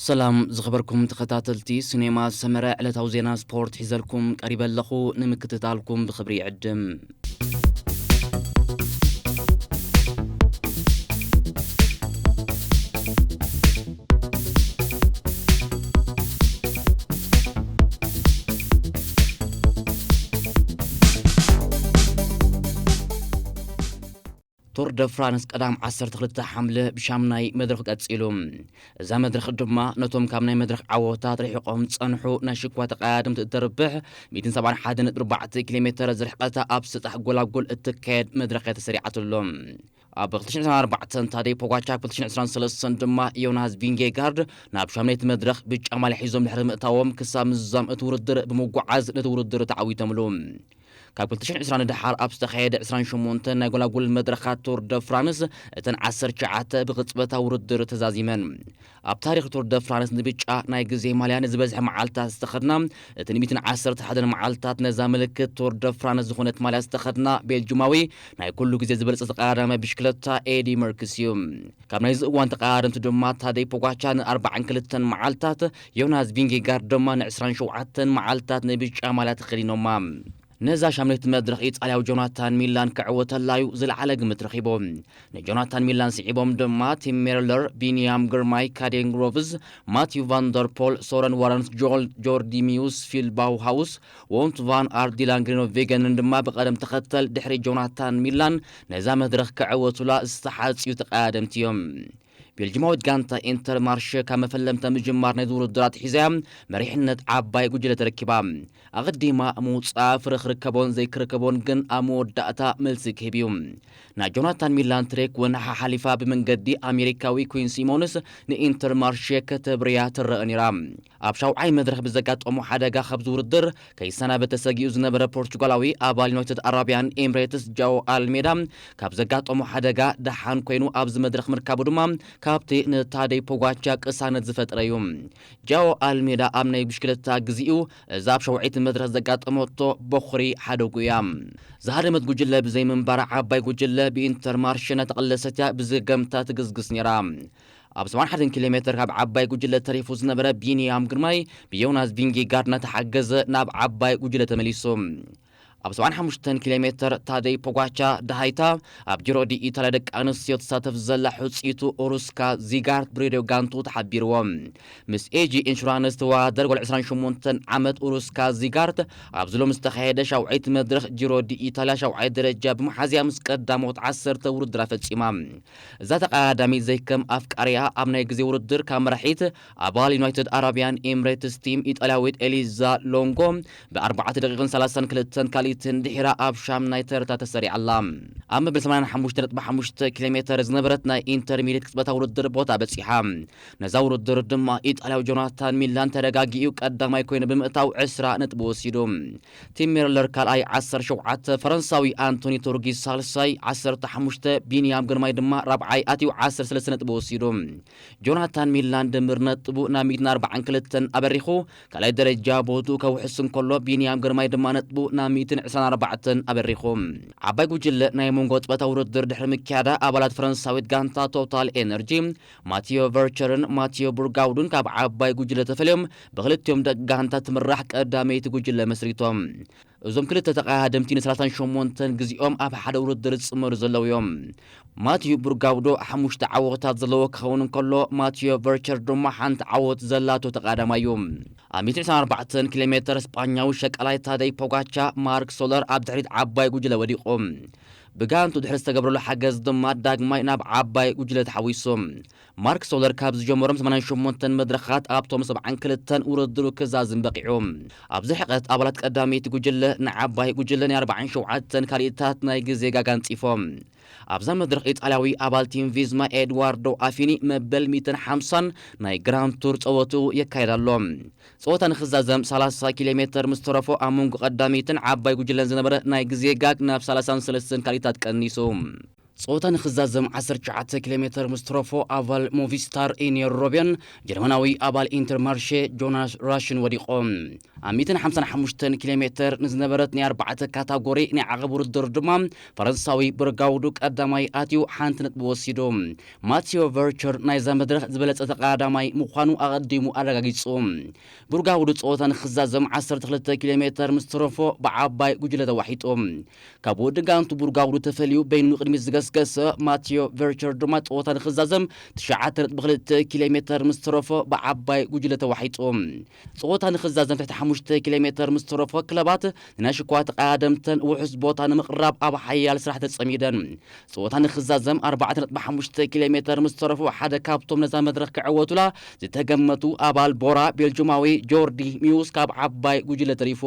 ሰላም ዝኸበርኩም ተኸታተልቲ ሲኔማ ሰመረ፣ ዕለታዊ ዜና ስፖርት ሒዘልኩም ቀሪበ ኣለኹ። ንምክትታልኩም ብኽብሪ ይዕድም። ቱር ደ ፍራንስ ቀዳም ዓሰርተ ክልተ ሓምለ ብሻምናይ መድረኽ ቀጺሉ። እዛ መድረኽ ድማ ነቶም ካብ ናይ መድረኽ ዓወታት ርሒቖም ዝጸንሑ ናይ ሽኳ ተቐያድምቲ እተርብሕ ሚእትን ሰብዓን ሓደን ነጥቢ ኣርባዕተ ኪሎ ሜተር ዝርሕቐታ ኣብ ስጣሕ ጎላጎል እትካየድ መድረኽ እያ ተሰሪዓትሎም። ኣብ ክልተ ሽሕን ዕስራን ኣርባዕተን ታደይ ፖጋቻ፣ ክልተ ሽሕን ዕስራን ሰለስተን ድማ ዮናስ ቪንጌጋርድ ናብ ሻምናይቲ መድረኽ ብጫ ማልያ ሒዞም ድሕሪ ምእታዎም፣ ክሳብ ምዝዛም እቲ ውድድር ብምጉዓዝ ነቲ ውድድር ተዓዊቶምሉ። ካብ ክልተ ሽሕን ዕስራን ንደሓር ኣብ ዝተኻየደ ዕስራን ሸሞንተን ናይ ጎላጉል መድረኻት ቱር ደ ፍራንስ፣ እተን ዓሰርተ ትሽዓተ ብቕጽበታዊ ውድድር ተዛዚመን። ኣብ ታሪኽ ቱር ደ ፍራንስ ንብጫ ናይ ግዜ ማልያ ንዝበዝሐ መዓልታት ዝተኸድና፣ እቲ ንሚእትን ዓሰርተ ሓደን መዓልታት ነዛ ምልክት ቱር ደ ፍራንስ ዝኾነት ማልያ ዝተኸድና ቤልጁማዊ፣ ናይ ኩሉ ግዜ ዝበለጸ ተቐዳዳማይ ብሽክለታ ኤዲ መርክስ እዩ። ካብ ናይዚ እዋን ተቐዳደምቲ ድማ ታደይ ፖጋቻ ንኣርባዓን ክልተን መዓልታት፣ ዮናስ ቪንጌጋርድ ድማ ንዕስራን ሸውዓተን መዓልታት ንብጫ ማልያ ተኸዲኖማ። ነዛ ሻምናይት መድረኽ ኢጣልያዊ ጆናታን ሚላን ክዕወተላ እዩ ዝለዓለ ግምት ረኺቡ። ንጆናታን ሚላን ስዒቦም ድማ ቲም ሜርለር፣ ቢንያም ግርማይ፣ ካዴን ግሮቭዝ፣ ማቲዩ ቫንደርፖል፣ ሶረን ዋረንስ፣ ጆል ጆርዲ ሚዩስ፣ ፊል ባውሃውስ፣ ዎንት ቫን ኣርት፣ ዲላን ግሪኖ ቬገንን ድማ ብቐደም ተኸተል ድሕሪ ጆናታን ሚላን ነዛ መድረኽ ክዕወቱላ ዝተሓጽዩ ተቐዳደምቲ እዮም። ቤልጅማዊት ጋንታ ኢንተር ማርሸ ካብ መፈለምታ ምጅማር ናይ ውድድራት ሒዛያ መሪሕነት ዓባይ ጉጅለ ተረኪባ። ኣቐዲማ ምውጻእ ፍረ ክርከቦን ዘይክርከቦን ግን ኣብ መወዳእታ መልሲ ክህብ እዩ። ናይ ጆናታን ሚላን ትሬክ እውን ሓሓሊፋ ብመንገዲ ኣሜሪካዊ ኩዊን ሲሞንስ ንኢንተር ማርሸ ከተብርያ ትረአ ነይራ። ኣብ ሻውዓይ መድረኽ ብዘጋጠሞ ሓደጋ ካብዚ ውድድር ከይሰናበት ተሰጊኡ ዝነበረ ፖርቹጋላዊ ኣባል ዩናይትድ ኣረቢያን ኤምሬትስ ጃኦ ኣልሜዳ ካብ ዘጋጠሞ ሓደጋ ደሓን ኮይኑ ኣብዚ መድረኽ ምርካቡ ድማ ካብቲ ንታደይ ፖጋቻ ቅሳነት ዝፈጥረ እዩ። ጃኦ ኣልሜዳ ኣብ ናይ ብሽክለታ ግዜኡ እዛ ኣብ ሸውዓይቲ መድረኽ ዘጋጠመቶ በኹሪ ሓደጉ እያ። ዝሃደመት ጉጅለ ብዘይ ምንባራ ዓባይ ጉጅለ ብኢንተር ማርሸ እናተቐለሰት እያ ብዝገምታ ትግስግስ ነይራ። ኣብ ሰብዓን ሓደን ኪሎ ሜተር ካብ ዓባይ ጉጅለ ተሪፉ ዝነበረ ቢንያም ግርማይ ብዮናስ ቪንጌጋርድ እናተሓገዘ ናብ ዓባይ ጉጅለ ተመሊሱ። ኣብ ሰብዓን ሓሙሽተን ኪሎ ሜተር ታደይ ፖጋቻ ደሃይታ ኣብ ጂሮ ዲ ኢታልያ ደቂ ኣንስትዮ ትሳተፍ ዘላ ሕጽይቱ ኡሩስካ ዚጋርት ብሬድዮ ጋንቱ ተሓቢርዎ። ምስ ኤጂ ኢንሹራንስ ተወዳደር ጓል ዕስራን ሸሞንተን ዓመት ኡሩስካ ዚጋርት ኣብዚ ሎሚ ዝተኻየደ ሻውዓይቲ መድረኽ ጂሮ ዲ ኢታልያ ሻውዓይ ደረጃ ብምሓዝያ ምስ ቀዳሞት ዓሰርተ ውድድራ ፈጺማ። እዛ ተቐዳዳሚት ዘይከም ኣፍቃሪኣ ኣብ ናይ ግዜ ውድድር ካብ መራሒት ኣባል ዩናይትድ ኣረቢያን ኤምሬትስ ቲም ኢጣልያዊት ኤሊዛ ሎንጎ ብኣርባዕተ ደቂቕን ሰላሳን ክልተን ካልኢትን ድሒራ ኣብ ሻምናይ ተርታ ተሰሪዓ ኣላ። ኣብ መበል ሰማንያን ሓሙሽተ ነጥቢ ሓሙሽተ ኪሎ ሜተር ዝነበረት ናይ ኢንተርሚዲየት ቅጽበታዊ ውድድር ቦታ በጺሓ። ነዛ ውድድር ድማ ኢጣልያዊ ጆናታን ሚላን ተረጋጊኡ ቀዳማይ ኮይኑ ብምእታው ዕስራ ነጥቢ ወሲዱ። ቲም ሜርለር ካልኣይ ዓሰርተ ሸውዓተ፣ ፈረንሳዊ ኣንቶኒ ቶርጊስ ሳልሳይ ዓሰርተ ሓሙሽተ፣ ቢንያም ግርማይ ድማ ራብዓይ ኣትዩ ዓሰርተ ሰለስተ ነጥቢ ወሲዱ። ጆናታን ሚላን ድምር ነጥቡ ናብ ሚእትን ኣርባዓን ክልተን ኣበሪኹ ካልኣይ ደረጃ ቦትኡ ከውሕስ እንከሎ፣ ቢንያም ግርማይ ድማ ነጥቡ ናብ ሚእትን ዕስራን ኣርባዕተን ኣበሪኹ። ዓባይ ጉጅለ ናይ መንጎ ጸወታ ውድድር ድሕሪ ምክያዳ፣ ኣባላት ፈረንሳዊት ጋንታ ቶታል ኤነርጂ ማቲዮ ቨርቸርን ማቲዮ ቡርጋውዱን ካብ ዓባይ ጉጅለ ተፈልዮም ብክልቲኦም ደቂ ጋንታ ትምራሕ ቀዳመይቲ ጉጅለ መስሪቶም። እዞም ክልተ ተቐዳደምቲ ንሰላሳን ሸሞንተን ግዜኦም ኣብ ሓደ ውድድር ዝጽመዱ ዘለዉ እዮም። ማቲዩ ቡርጋውዶ ሓሙሽተ ዓወታት ዘለዎ ክኸውን እንከሎ፣ ማቲዮ ቨርቸር ድማ ሓንቲ ዓወት ዘላቶ ተቐዳዳማይ እዩ። ኣብ ሚእትን ዕስራን ኣርባዕተን ኪሎ ሜተር ስጳኛዊ ሸቃላይ ታደይ ፖጋቻ ማርክ ሶለር ኣብ ድሕሪት ዓባይ ጉጅለ ወዲቑ። ብጋንቱ ድሕሪ ዝተገብረሉ ሓገዝ ድማ ዳግማይ ናብ ዓባይ ጉጅለ ተሓዊሱ። ማርክ ሶለር ካብ ዝጀመሮም ሰማንያን ሸሞንተን መድረኻት ኣብቶም ሰብዓን ክልተን ውድድሩ ክዛዝም በቒዑ። ኣብዚ ርሕቀት ኣባላት ቀዳመይቲ ጉጅለ ንዓባይ ጉጅለ ናይ ኣርባዓን ሸውዓተን ካልኢታት ናይ ግዜ ጋጋ ኣንጺፎም። ኣብዛ መድረኽ ኢጣልያዊ ኣባል ቲም ቪዝማ ኤድዋርዶ ኣፊኒ መበል ሚእትን ሓምሳን ናይ ግራንድ ቱር ጸወትኡ የካይድ ኣሎ። ጸወታ ንኽዛዘም ሰላሳ ኪሎ ሜተር ምስ ተረፎ ኣብ መንጎ ቀዳመይትን ዓባይ ጉጅለን ዝነበረ ናይ ግዜ ጋግ ናብ ሰላሳን ሰለስተን ካልኢታት ቀኒሱ። ጾታ ንኽዛዘም ዓሰርተ ትሽዓተ ኪሎ ሜተር ምስ ተረፎ ኣባል ሞቪስታር ኢኒየር ሮቤን ጀርመናዊ ኣባል ኢንተርማርሼ ጆናስ ራሽን ወዲቖም። ኣብ ሚእትን ሓምሳን ሓሙሽተን ኪሎ ሜተር ንዝነበረት ናይ ኣርባዕተ ካታጎሪ ናይ ዓቐብ ውድድር ድማ ፈረንሳዊ ብርጋውዱ ቀዳማይ ኣትዩ ሓንቲ ነጥቢ ወሲዱ። ማቲዮ ቨርቸር ናይዛ መድረኽ ዝበለጸ ተቐዳዳማይ ምዃኑ ኣቐዲሙ ኣረጋጊጹ። ብርጋውዱ ጸወታ ንኽዛዘም ዓሰርተ ክልተ ኪሎ ሜተር ምስ ተረፎ ብዓባይ ጉጅለ ተዋሒጡ። ካብ ውድድር ጋንቱ ብርጋውዱ ተፈልዩ በይኑ ንቕድሚት ዝገስገሰ ማቲዮ ቨርቸር ድማ ጸወታ ንኽዛዘም ትሽዓተ ነጥቢ ክልተ ኪሎ ሜተር ምስ ተረፎ ብዓባይ ጉጅለ ተዋሒጡ። ጸወታ ንኽዛዘም ትሕቲ ሓሙሽተ ኪሎ ሜተር ምስ ተረፎ ክለባት ንናይ ሽኳ ተቐዳደምተን ውሑስ ቦታ ንምቕራብ ኣብ ሓያል ስራሕ ተጸሚደን። ጸወታ ንኽዛዘም ኣርባዕተ ነጥቢ ሓሙሽተ ኪሎ ሜተር ምስ ተረፎ ሓደ ካብቶም ነዛ መድረኽ ክዕወቱላ ዝተገመቱ ኣባል ቦራ ቤልጁማዊ ጆርዲ ሚውስ ካብ ዓባይ ጉጅለ ተሪፉ።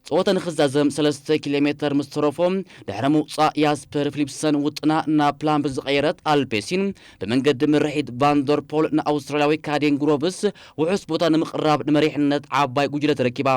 ጸወታ ንኽዛዘም ሰለስተ ኪሎ ሜተር ምስ ተረፎ ድሕሪ ምውጻእ ያስፐር ፊሊፕሰን ውጥና ናብ ፕላን ብዝቐየረት ኣልፔሲን ብመንገዲ ምርሒት ቫንደርፖል ንኣውስትራልያዊ ካዴን ግሮቭስ ውሑስ ቦታ ንምቕራብ ንመሪሕነት ዓባይ ጉጅለ ተረኪባ።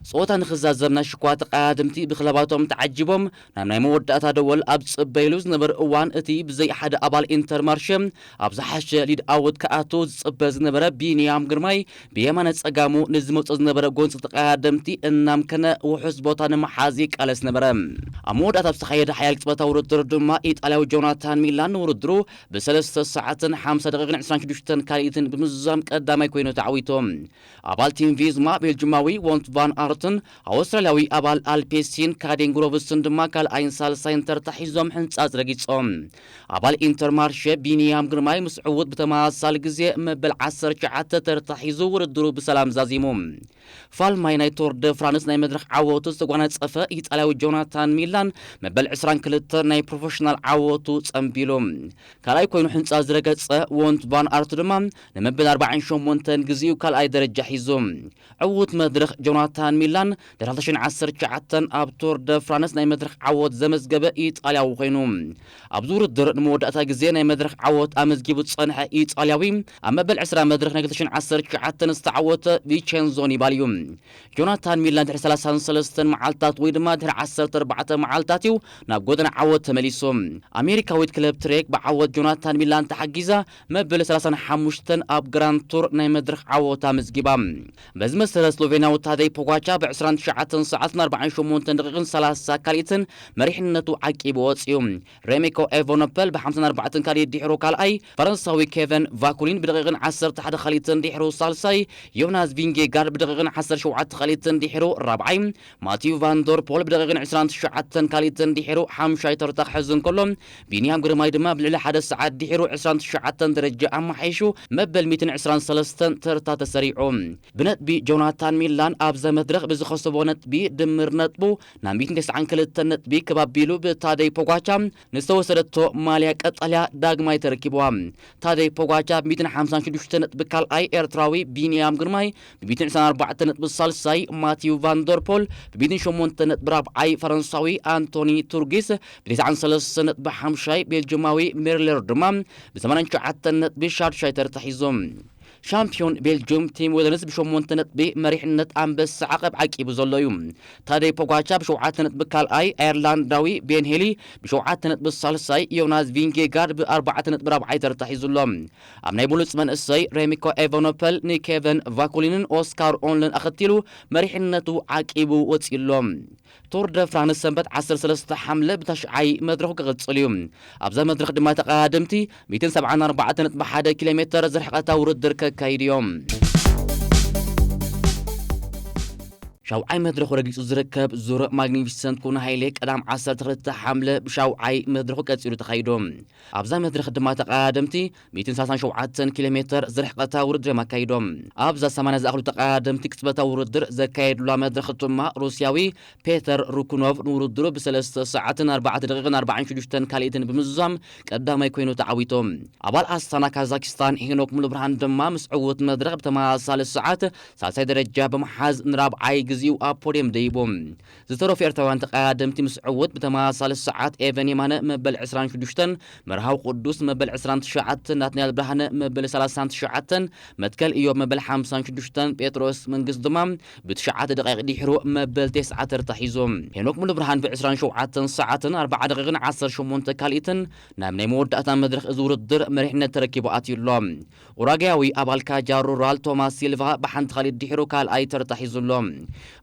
ጸወታ ንኽዛዘም ናይ ሽኳ ተቐዳደምቲ ብክለባቶም ተዓጂቦም ናብ ናይ መወዳእታ ደወል ኣብ ዝጽበይሉ ዝነበረ እዋን እቲ ብዘይ ሓደ ኣባል ኢንተርማርሸ ኣብ ዝሓሸ ሊድ ኣውት ክኣቱ ዝጽበ ዝነበረ ቢንያም ግርማይ ብየማነ ጸጋሙ ንዝመጾ ዝነበረ ጎንጺ ተቐዳደምቲ እናምከነ ውሑስ ቦታ ንምሓዝ ይቃለስ ነበረ። ኣብ መወዳእታ ኣብ ዝተኻየደ ሓያል ቅጽበታዊ ውድድር ድማ ኢጣልያዊ ጆናታን ሚላን ንውድድሩ ብሰለስተ ሰዓትን ሓምሳ ደቂቕን ዕስራን ሽዱሽተን ካልኢትን ብምዝዛም ቀዳማይ ኮይኑ ተዓዊቱ። ኣባል ቲም ቪዝማ ቤልጅማዊ ዎንት ቫን ኣርትን ኣውስትራልያዊ ኣባል ኣልፔሲን ካዴን ግሮቭስን ድማ ካልኣይን ሳልሳይን ተርታ ሒዞም ሕንጻጽ ረጊጾም። ኣባል ኢንተርማርሸ ቢንያም ግርማይ ምስ ዕዉት ብተመሳሳሊ ግዜ መበል ዓሰርተ ትሽዓተ ተርታ ሒዙ ውድድሩ ብሰላም ዛዚሙ። ፋልማይ ናይ ቶር ደ ፍራንስ ናይ መድረኽ ዓወቱ ዝተጓናጸፈ ኢጣልያዊ ጆናታን ሚላን መበል ዕስራን ክልተ ናይ ፕሮፌሽናል ዓወቱ ጸንቢሉ። ካልኣይ ኮይኑ ሕንጻ ዝረገጸ ዎንት ቫን ኣርት ድማ ንመበል ኣርባዓን ሸሞንተን ግዜኡ ካልኣይ ደረጃ ሒዙ። ዕዉት መድረኽ ጆናታን ሚላን ድሕሪ ክልተ ሽሕን ዓሰርተ ትሽዓተን ኣብ ቶር ደ ፍራንስ ናይ መድረኽ ዓወት ዘመዝገበ ኢጣልያዊ ኮይኑ። ኣብዚ ውድድር ንመወዳእታ ግዜ ናይ መድረኽ ዓወት ኣመዝጊቡ ዝጸንሐ ኢጣልያዊ ኣብ መበል ዕስራ መድረኽ ናይ ክልተ ሽሕን ዓሰርተ ትሽዓተን ዝተዓወተ ቪቸንዞ ኒባሊ እዩ። ጆናታን ሚላን ድሕሪ ሰላሳን ሰለስተን መዓልታት ወይ ድማ ድሕሪ ዓሰርተ ኣርባዕተ መዓልታት እዩ ናብ ጎደና ዓወት ተመሊሱ። ኣሜሪካዊት ክለብ ትሬክ ብዓወት ጆናታን ሚላን ተሓጊዛ መበል ሰላሳን ሓሙሽተን ኣብ ግራንድ ቱር ናይ መድረኽ ዓወት ኣመዝጊባ። በዚ መሰረት ስሎቬንያዊ ታደይ ፖጋቻ ብ ዕስራን ትሽዓተን ሰዓትን ኣርባዓን ሸሞንተን ደቂቕን ሰላሳ ካልኢትን መሪሕነቱ ዓቂቡ ወጺኡ። ሬሚኮ ኤቨኖፐል ብ ሓምሳን ኣርባዕተን ካልኢት ድሕሩ ካልኣይ፣ ፈረንሳዊ ኬቨን ቫኩሊን ብደቂቕን ዓሰርተ ሓደ ካልኢትን ድሕሩ ሳልሳይ፣ ዮናስ ቪንጌጋርድ ብደቂቕን ዓሰርተ ሸውዓተ ካልኢትን ድሕሩ ራብዓይ፣ ማቲዩ ቫንደርፖል ብደቂቕን ዕስራን ትሽዓተን ካልኢትን ድሕሩ ሓምሻይ ተርታ ክሕዝ እንከሎ፣ ቢንያም ግርማይ ድማ ብልዕሊ ሓደ ሰዓት ድሕሩ ዕስራን ትሽዓተን ደረጃ ኣመሓይሹ መበል ሚእትን ዕስራን ሰለስተን ተርታ ተሰሪዑ። ብነጥቢ ጆናታን ሚላን ኣብዛ መድረኽ ብዝኸሰቦ ነጥቢ ድምር ነጥቡ ናብ ሚእትን ተስዓን ክልተን ነጥቢ ክብ ኣቢሉ ብታደይ ፖጋቻ ንዝተወሰደቶ ማልያ ቀጠልያ ዳግማይ ተረኪብዋ። ታደይ ፖጋቻ ብ ሚእትን ሓምሳን ሽዱሽተ ነጥቢ ካልኣይ ኤርትራዊ ቢንያም ግርማይ፣ ብ ሚእትን ዕስራን ኣርባዕተን ነጥቢ ሳልሳይ ማቲዩ ቫንደርፖል፣ ብ ሚእትን ሸሞንተ ነጥቢ ራብዓይ ፈረንሳዊ ኣንቶኒ ቱርጊስ፣ ብ ተስዓን ሰለስተን ነጥቢ ሓምሻይ ቤልጅማዊ ሜርለር ድማ ብ ሰማንያን ትሽዓተን ነጥቢ ሻድሻይ ተርታ ሒዞም። ሻምፒዮን ቤልጅዩም ቲም ዌለንስ ብሸሞንተ ነጥቢ መሪሕነት ኣንበሳ ዓቐብ ዓቂቡ ዘሎ እዩ። ታደይ ፖጋቻ ብሸውዓተ ነጥቢ ካልኣይ፣ ኣየርላንዳዊ ቤን ሄሊ ብሸውዓተ ነጥቢ ሳልሳይ፣ ዮናስ ቪንጌጋርድ ብኣርባዕተ ነጥቢ ራብዓይ ተርታ ሒዙ ኣሎ። ኣብ ናይ ብሉጽ መንእሰይ ሬሚኮ ኤቨኖፐል ንኬቨን ቫኩሊንን ኦስካር ኦንልን ኣኸቲሉ መሪሕነቱ ዓቂቡ ወጺኡ ኣሎ። ቶር ደ ፍራንስ ሰንበት ዓሰርተ ሰለስተ ሓምለ ብታሽዓይ መድረኹ ክቕጽል እዩ። ኣብዛ መድረኽ ድማ ተቐዳደምቲ ሚእትን ሰብዓን ኣርባዕተን ነጥቢ ሓደ ኪሎ ሜተር ዝርሕቐታ ውድድር ከካይዱ እዮም። ሻውዓይ መድረኹ ረጊጹ ዝርከብ ዙር ማግኒፊሰንት ኩን ሃይሌ ቀዳም ዓሰርተ ክልተ ሓምለ ብሻውዓይ መድረኹ ቀጺሉ ተኻይዱ። ኣብዛ መድረኽ ድማ ተቐዳደምቲ ሚእትን ሰላሳን ሸውዓተን ኪሎ ሜተር ዝርሕቐታ ውድድር እዮም ኣካይዶም። ኣብዛ ሰማንያ ዝኣኽሉ ተቐዳደምቲ ቅጽበታዊ ውድድር ዘካየድሉላ መድረኽ ድማ ሩስያዊ ፔተር ሩኩኖቭ ንውድድሩ ብሰለስተ ሰዓትን ኣርባዕተ ደቂቕን ኣርባዓን ሽዱሽተን ካልኢትን ብምዝዛም ቀዳማይ ኮይኑ ተዓዊቱ። ኣባል ኣስታና ካዛኪስታን ሄኖክ ሙሉብርሃን ድማ ምስ ዕዉት መድረኽ ብተመሳሳሊ ሰዓት ሳልሳይ ደረጃ ብምሓዝ ንራብዓይ እዚኡ ኣብ ፖድየም ደይቡ። ዝተረፉ ኤርትራውያን ተቐዳደምቲ ምስ ዕውት ብተመሳሳሊ ሰዓት ኤቨን የማነ መበል ዕስራን ሽዱሽተን፣ መርሃዊ ቅዱስ መበል ዕስራን ትሽዓተን፣ ናትናኤል ብርሃነ መበል ሰላሳን ትሽዓተን፣ መትከል ኢዮብ መበል ሓምሳን ሽዱሽተን፣ ጴጥሮስ መንግስት ድማ ብትሽዓተ ደቂቕ ድሒሩ መበል ተስዓ ተርታ ሒዙ። ሄኖክ ሙሉ ብርሃን ብ ዕስራን ሸውዓተን ሰዓትን ኣርብዓ ደቂቕን ዓሰርተ ሸሞንተ ካልኢትን ናብ ናይ መወዳእታ መድረኽ እዚ ውድድር መሪሕነት ተረኪቡ ኣትዩ ኣሎ። ኡራጋያዊ ኣባል ካጃ ሩራል ቶማስ ሲልቫ ብሓንቲ ካልኢት ድሒሩ ካልኣይ ተርታ ሒዙ ኣሎ።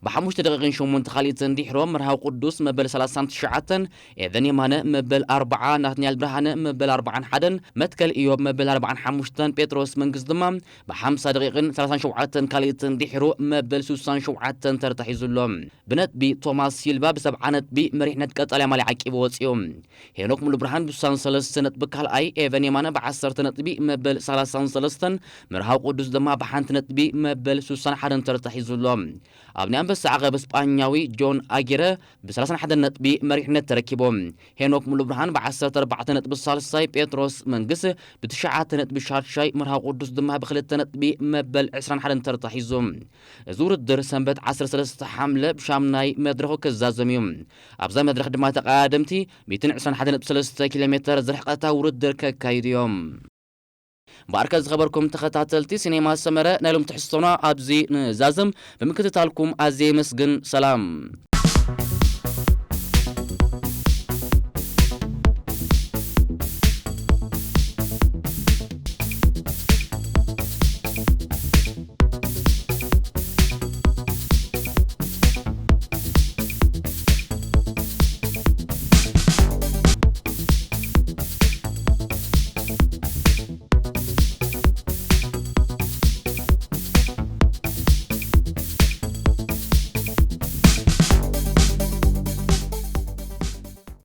ብሓሙሽተ ደቂቕን ሸሞንተ ካልኢትን ድሒሮም መርሃዊ ቅዱስ መበል ሰላሳን ትሽዓተን፣ ኤቨን የማነ መበል ኣርብዓ፣ ናትናኤል ብርሃነ መበል ኣርብዓን ሓደን፣ መትከል ኢዮብ መበል ኣርብዓን ሓሙሽተን፣ ጴጥሮስ መንግስት ድማ ብሓምሳ ደቂቕን ሰላሳን ሸውዓተን ካልኢትን ድሒሩ መበል ሱሳን ሸውዓተን ተርታ ሒዙ ኣሎ። ብነጥቢ ቶማስ ሲልቫ ብሰብዓ ነጥቢ መሪሕነት ቀጻሊ ኣማሊ ዓቂቡ ወጺኡ። ሄኖክ ሙሉ ብርሃን ብሱሳን ሰለስተ ነጥቢ ካልኣይ፣ ኤቨን የማነ ብዓሰርተ ነጥቢ መበል ሰላሳን ሰለስተን፣ መርሃዊ ቅዱስ ድማ ብሓንቲ ነጥቢ መበል ሱሳን ሓደን ተርታ ሒዙ ኣሎ። ኣብ ናይ ኣንበሳ ዓቐብ ስጳኛዊ ጆን ኣጊረ ብሰላሳን ሓደን ነጥቢ መሪሕነት ተረኪቡ። ሄኖክ ሙሉ ብርሃን ብዓሰርተ ኣርባዕተ ነጥቢ ሳልሳይ፣ ጴጥሮስ መንግስ ብትሽዓተ ነጥቢ ሻድሻይ፣ መርሃዊ ቅዱስ ድማ ብክልተ ነጥቢ መበል ዕስራን ሓደን ተርታ ሒዙ። እዚ ውድድር ሰንበት ዓሰርተ ሰለስተ ሓምለ ብሻምናይ መድረኹ ክዛዘም እዩ። ኣብዛ መድረኽ ድማ ተቐዳደምቲ ሚእትን ዕስራን ሓደን ነጥቢ ሰለስተ ኪሎ ሜተር ዝርሕቐታ ውድድር ከካይዱ እዮም። እምበኣርከ ዝኸበርኩም ተኸታተልቲ ሲኔማ ሰመረ፣ ናይ ሎም ትሕዝቶና ኣብዚ ንዛዘም። ብምክትታልኩም ኣዝየ የመስግን። ሰላም።